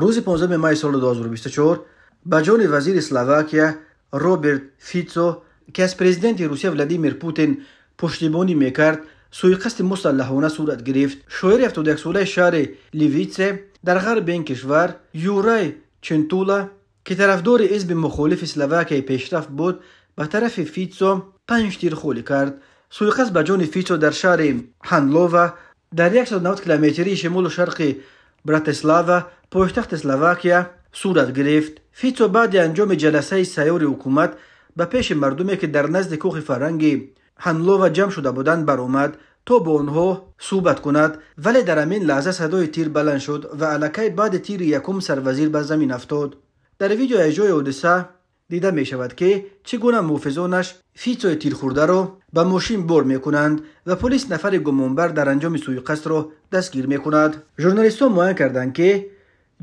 Рӯзи 15 май соли 2024 ба ҷони вазири Словакия Роберт Фитсо, ки аз президенти Русия Владимир Путин пуштибонӣ мекард, суиқасди мусаллаҳона сурат гирифт. Шоири 71-солаи шаҳри Ливитсе дар ғарби ин кишвар, Юрай Чентула, ки тарафдори ҳизби мухолифи Словакияи пешрафт буд, ба тарафи Фитсо 5 тир холӣ кард. Суиқасд ба ҷони Фитсо дар шаҳри Ҳанлова дар 190 километрии шимолу шарқи Братислава, пойтахти Словакия, сурат гирифт. Фитсо баъди анҷоми ҷаласаи сайёри ҳукумат ба пеши мардуме, ки дар назди кӯхи фарҳанги Ҳанлова ҷамъ шуда буданд, баромад, то бо онҳо суҳбат кунад, вале дар ҳамин лаҳза садои тир баланд шуд ва аллакай баъди тири якум сарвазир ба замин афтод. Дар видеои аз ҷои ҳодиса дида мешавад, ки чӣ гуна муҳофизонаш Фитсои тирхӯрдаро ба мошин бор мекунанд ва полис нафари гумонбар дар анҷоми суиқасдро дастгир мекунад. Журналистон муайян карданд, ки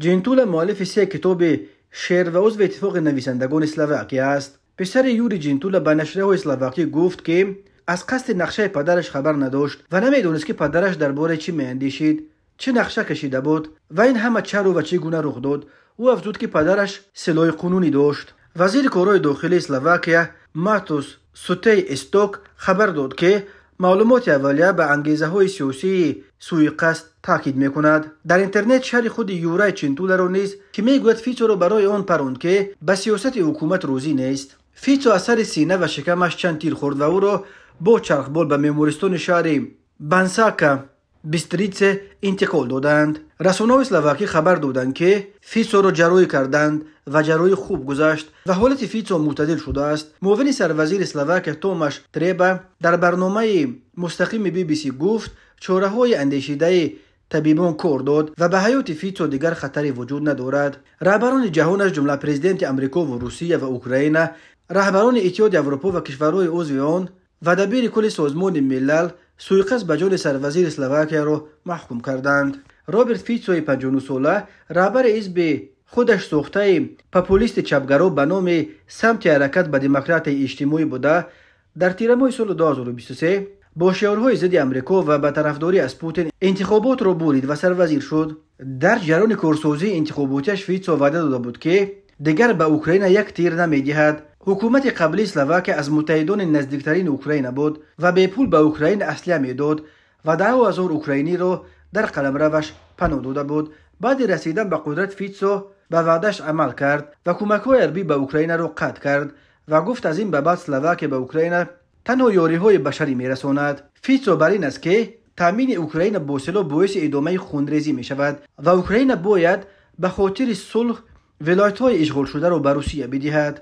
Ҷентула муаллифи се китоби шеър ва узви Иттифоқи нависандагони Словакия аст. Писари Юри Ҷентула ба нашрияҳои словакӣ гуфт, ки аз қасди нақшаи падараш хабар надошт ва намедонист, ки падараш дар бораи чӣ меандешид, чӣ нақша кашида буд ва ин ҳама чаро ва чӣ гуна рух дод. Ӯ афзуд, ки падараш силоҳи қонунӣ дошт. Вазири корҳои дохилии Словакия Матус Сутей Эсток хабар дод, ки маълумоти аввалия ба ангезаҳои сиёсии суиқасд таъкид мекунад. Дар интернет шаҳри худи Юрай Чентуларо низ, ки мегӯяд, Фитсоро барои он паронд, ки ба сиёсати ҳукумат розӣ нест. Фитсо аз сари сина ва шикамаш чанд тир хӯрд ва ӯро бо чархбол ба мемористони шаҳри Бансака Бистрице интиқол доданд. Расонаҳои словакӣ хабар доданд, ки Фитсоро ҷарроҳӣ карданд ва ҷарроҳӣ хуб гузашт ва ҳолати Фитсо мӯътадил шудааст. Муовини сарвазири Словакия Томаш Треба дар барномаи мустақими BBC гуфт, чораҳои андешидаи табибон кор дод ва ба ҳаёти Фитсо дигар хатаре вуҷуд надорад. Раҳбарони ҷаҳон, аз ҷумла президенти Амрико ва Русия ва Украина, раҳбарони Иттиҳоди Аврупо ва кишварҳои узви он ва дабири кулли Созмони Милал суиқасд ба ҷони сарвазири Словакияро маҳкум карданд. Роберт Фитсои 59-сола раҳбари ҳизби худаш сохтаи популисти чапгаро ба номи Самти ҳаракат ба демократияи иҷтимоӣ буда, дар тирамоҳи соли 2023 бо шиорҳои зидди Амрико ва ба тарафдорӣ аз Путин интихоботро бурид ва сарвазир шуд. Дар ҷараёни корсозии интихоботиаш Фитсо ваъда дода буд, ки дигар ба Украина як тир намедиҳад. Ҳукумати қаблии Словакия аз муттаҳидони наздиктарини Украина буд ва бепул ба Украина аслиҳа медод ва даҳҳо ҳазор украиниро дар қаламраваш паноҳ дода буд. Баъди расидан ба қудрат Фитсо ба ваъдаш амал кард ва кӯмакҳои ҳарбӣ ба Украинаро қатъ кард ва гуфт, аз ин ба баъд Словакия ба Украина танҳо ёриҳои башарӣ мерасонад. Фитсо бар ин аст, ки таъмини Украина бо силоҳ боиси идомаи хунрезӣ мешавад ва Украина бояд ба хотири сулҳ вилоятҳои ишғолшударо ба Русия бидиҳад.